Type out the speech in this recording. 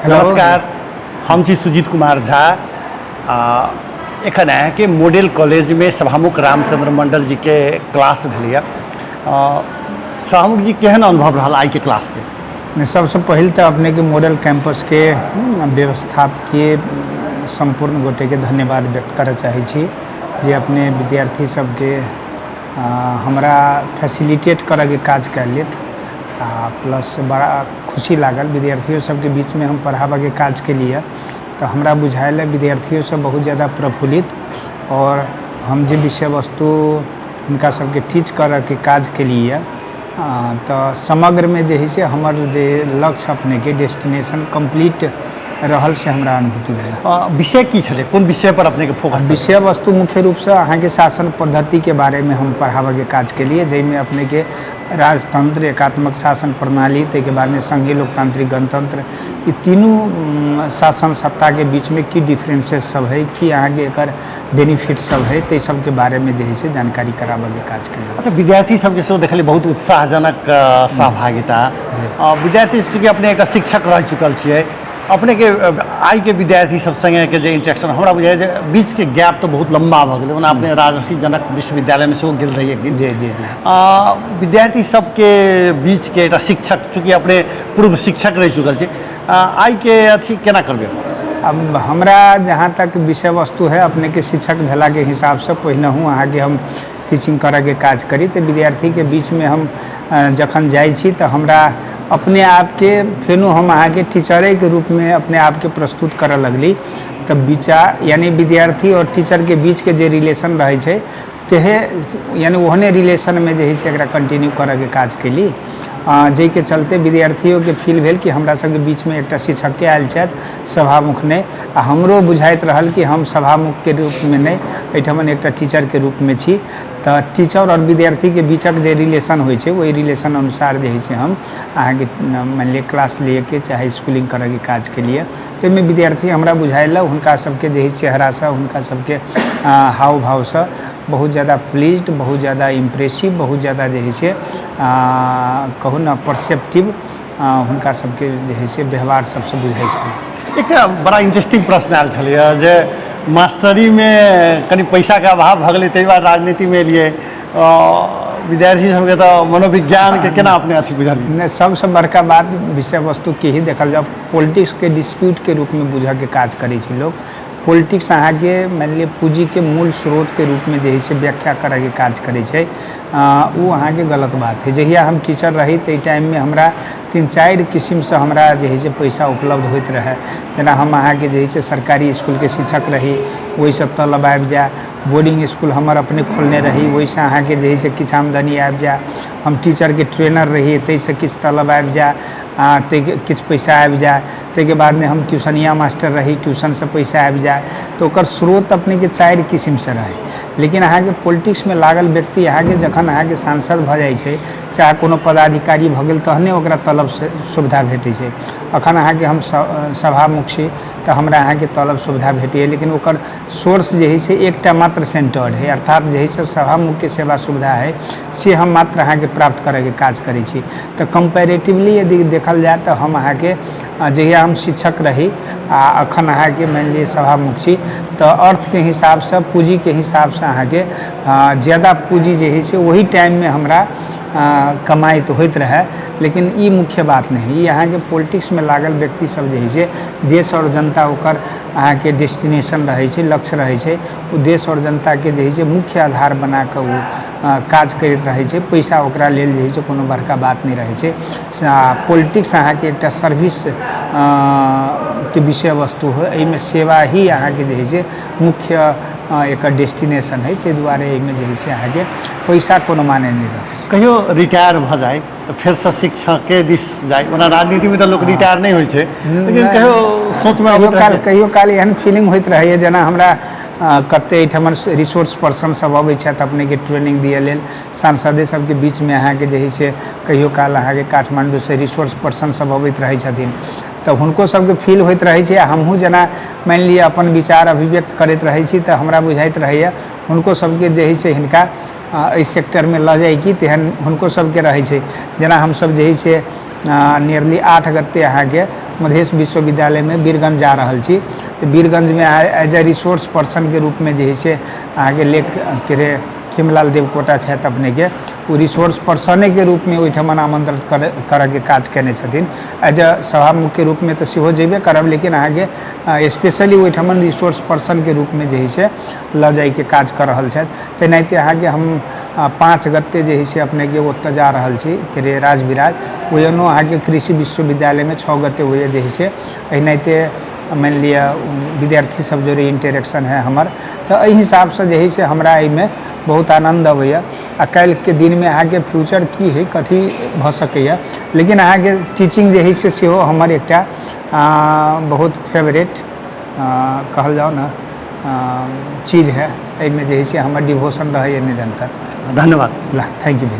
नमस्कार, हम छी सुजीत कुमार झा। एखन अहाँके मॉडल कॉलेजमे सभामुख रामचंद्र मंडल जी के क्लास भेलैए। सभामुख जी, केहन अनुभव रहल आइके क्लासके? सबसँ पहिल तऽ अपनेके मॉडल कैंपसके व्यवस्थापकीय सम्पूर्ण गोटेके धन्यवाद व्यक्त करऽ चाहै छी जे अपने विद्यार्थी सबके हमरा फैसिलिटेट करऽके काज कयलथि। आ प्लस बड़ा खुशी लागल, विद्यार्थियो सबके बीचमे हम पढ़ाबऽके काज केलियै तऽ हमरा बुझायल विद्यार्थियो सब बहुत जादा प्रफुल्लित आओर हम जे विषय वस्तु हुनका सबके टीच करऽके काज केलियै तऽ समग्रमे जे हइ से हमर जे लक्ष्य अपनेके डेस्टिनेशन कम्प्लीट रहल से हमरा अनुभूति भेल। विषय की छलै? कोन विषय पर अपनेके फोकस? विषय वस्तु मुख्य रूपसँ अहाँके शासन पद्धतिके बारेमे हम पढ़ाबऽके काज केलियै, जाहिमे अपनेके राजतंत्र, एकात्मक शासन प्रणाली, ताहिके बादमे संघीय लोकतांत्रिक गणतंत्र, ई तीनू शासन सत्ताके बीचमे की डिफरेंसेस सब हइ, की अहाँके एकर बेनिफिट सब हइ, ताहि सबके बारेमे जे हइ से जानकारी कराबऽके काज केलियै। अच्छा, विद्यार्थी सबके सेहो देखलियै बहुत उत्साहजनक सहभागिता। विद्यार्थी, चूँकि अपने एकटा शिक्षक रहि चुकल छियै, अपनेके आइके विद्यार्थी सब सङ्गेके जे इंटरेक्शन, हमरा बुझाइए जे बीचके गैप तऽ बहुत लम्बा भऽ गेलै। ओना अपने राजर्षि जनक विश्वविद्यालयमे सेहो गेल रही एक दिन। जी जी जी विद्यार्थी सबके बीचके एकटा शिक्षक, चूँकि अपने पूर्व शिक्षक रहि चुकल छी, आइके अथी केना करबै? अब हमरा जहाँ तक विषय वस्तु है, अपनेके शिक्षक भेलाके हिसाबसँ पहिनहुँ अहाँके हम टीचिंग करऽके काज करी तऽ विद्यार्थीके बीचमे हम जखन जाइ छी तऽ हमरा अपने आपके फेनो हम अहाँके टीचरेके रूपमे अपने आपके प्रस्तुत करऽ लगली। तऽ विचार यानि विद्यार्थी आओर टीचरके बीचके जे रिलेशन रहै छै तेहे यानि ओहने रिलेशनमे जे हइ से एकरा कंटिन्यू करऽके काज कयली, जाहिके चलते विद्यार्थियोके फील भेल कि हमरा सबके बीचमे एकटा शिक्षके आयल छथि, सभामुख नहि। आ हमरो बुझाइत रहल कि हम सभामुखके रूपमे नहि, एहिठमन एकटा टीचरके रूपमे छी। तऽ टीचर आओर विद्यार्थीके बीचक जे रिलेशन होइ छै, ओहि रिलेशन अनुसार जे हइ से हम अहाँके मानि लिअ क्लास लियऽके चाहे स्कूलिंग करऽके काज केलियै। ताहिमे विद्यार्थी हमरा बुझायल हुनका सबके जे हइ चेहरासँ, हुनका सबके हाव भावसँ बहुत जादा प्लीज्ड, बहुत जादा इम्प्रेसिव, बहुत जादा जे हइ से कहू ने परसेप्टिव हुनका सबके जे हइ से व्यवहार सबसँ बुझाइ छलै। एकटा बड़ा इंटरेस्टिंग प्रश्न आयल छलैए जे मास्टरीमे कनि पैसाके अभाव भऽ गेलै, ताहि बाद राजनीतिमे एलियै। विद्यार्थी सबके तऽ मनोविज्ञानके केना अपने अथी बुझलियै? नहि, सबसँ बड़का बात विषय वस्तुके ही देखल जाउ, पॉलिटिक्सके डिस्प्यूटके रूपमे बुझऽके काज करै छै लोक। पॉलिटिक्स अहाँके मानि लिअ पूँजीके मूल स्रोतके रूपमे जे हइ से व्याख्या करऽके काज करै छै, ओ अहाँके गलत बात हइ। जहिया हम टीचर रही ताहि टाइममे हमरा 3-4 किसिमसँ हमरा जे हइ से पैसा उपलब्ध होइत रहै। जेना हम अहाँके जे हइ से सरकारी इसकुलके शिक्षक रही, ओहिसँ तलब आबि जाय। बोर्डिंग इसकुल हमर अपने खोलने रही, ओहिसँ अहाँके जे हइ से किछु आमदनी आबि जाय। हम टीचरके ट्रेनर रही, ताहिसँ किछु तलब आबि जाय, ताहिके किछु पैसा आबि जाय। ताहिके बादमे हम ट्यूशनिया मास्टर रही, ट्यूशनसँ पैसा आबि जाय। तऽ ओकर स्रोत अपनेके 4 किसिमसँ रहै। लेकिन अहाँके पॉलिटिक्समे लागल व्यक्ति अहाँके जखन अहाँके सांसद भऽ जाइ छै चाहे कोनो पदाधिकारी भऽ गेल, तहने ओकरा तलब सुविधा भेटै छै। अखन अहाँके हम सभामुख छी तऽ हमरा अहाँके तलब सुविधा भेटैए, लेकिन ओकर सोर्स जे हइ से एकटा मात्र सेंटर हइ, अर्थात जे हइ से सभामुखके सेवा सुविधा हइ से हम मात्र अहाँके प्राप्त करैके काज करै छी। तऽ कम्पैरेटिवली यदि देखल जाय तऽ हम अहाँके जहिया हम शिक्षक रही आ अखन अहाँके मानि लिअ सभामुख छी, तऽ अर्थके हिसाबसँ, पूँजीके हिसाबसँ अहाँके ज्यादा पूँजी जे हइ से ओही टाइममे हमरा कमाइ तऽ होइत रहए। लेकिन ई मुख्य बात नहि हइ। ई अहाँके पॉलिटिक्समे लागल व्यक्ति सब जे हइ से देश आओर जनता ओकर अहाँके डेस्टिनेशन रहै छै, लक्ष्य रहै छै। ओ देश आओर जनताके जे हइ से मुख्य आधार बनाकऽ ओ काज करैत रहै छै। पैसा ओकरा लेल जे हइ से कोनो बड़का बात नहि रहै छै। पॉलिटिक्स अहाँके एकटा सर्विस के विषय वस्तु होइ, एहिमे सेवा ही अहाँके जे हइ से मुख्य एकर डेस्टिनेशन हइ। ताहि दुआरे एहिमे जे हइ से अहाँके पैसा कोनो माने नहि रखै छै। कहियो रिटायर भऽ जाइ तऽ फेरसँ शिक्षके दिस जाइ? ओना राजनीतिमे तऽ लोक रिटायर नहि होइ छै, लेकिन कहियो सोचमे कहियो काल, कहियो काल एहन फीलिंग होइत रहैए। जेना हमरा कते एहिठाम रिसोर्स पर्सन सब अबै छथि अपनेके ट्रेनिंग दिअ लेल, सांसदे सबके बीचमे अहाँके जे हइ से कहियो काल अहाँके काठमाण्डूसँ रिसोर्स पर्सन सब अबैत रहै छथिन, तऽ हुनको सबके फील होइत रहै छै। आ हमहूँ जेना मानि लिअ अपन विचार अभिव्यक्त करैत रहै छी तऽ हमरा बुझाइत रहैए हुनको सबके जे हइ से हिनका एहि सेक्टरमे लऽ जाइ की, तेहन हुनको सबके रहै छै। जेना हमसब जे हइ से नियरली 8 गते अहाँके मधेश विश्वविद्यालयमे वीरगञ्ज जा रहल छी। तऽ वीरगञ्जमे एज ए रिसोर्स पर्सनके रूपमे जे हइ से अहाँके लेख के खीमलाल देवकोटा छथि अपनेके, ओ रिसोर्स पर्सनेके रूपमे ओहिठमन आमंत्रित करऽके काज कयने छथिन। एज अ सभामुखके रूपमे तऽ सेहो जेबे करब, लेकिन अहाँके स्पेशली ओहिठमन रिसोर्स पर्सनके रूपमे जे हइ से लऽ जाइके काज कऽ रहल छथि। तेनाहिते अहाँके हम 5 गते जे हइ से अपनेके ओतऽ जा रहल छी के राजविराज, ओहिनो अहाँके कृषि विश्वविद्यालयमे 6 गते होइए जे हइ से एनाहिते मानि लिअ विद्यार्थी सब जोड़े इंटरेक्शन है हमर। तऽ एहि हिसाबसँ जे हइ से हमरा एहिमे बहुत आनन्द अबैए। आ काल्हिके दिनमे अहाँके फ्यूचर की हइ, कथी भऽ सकैए, लेकिन अहाँके टीचिंग जे हइ से सेहो हमर एकटा बहुत फेवरेट कहल जाउ ने चीज है। एहिमे जे हइ से हमर डिवोशन रहैए निरन्तर। धन्यवाद। ल, thank you very much.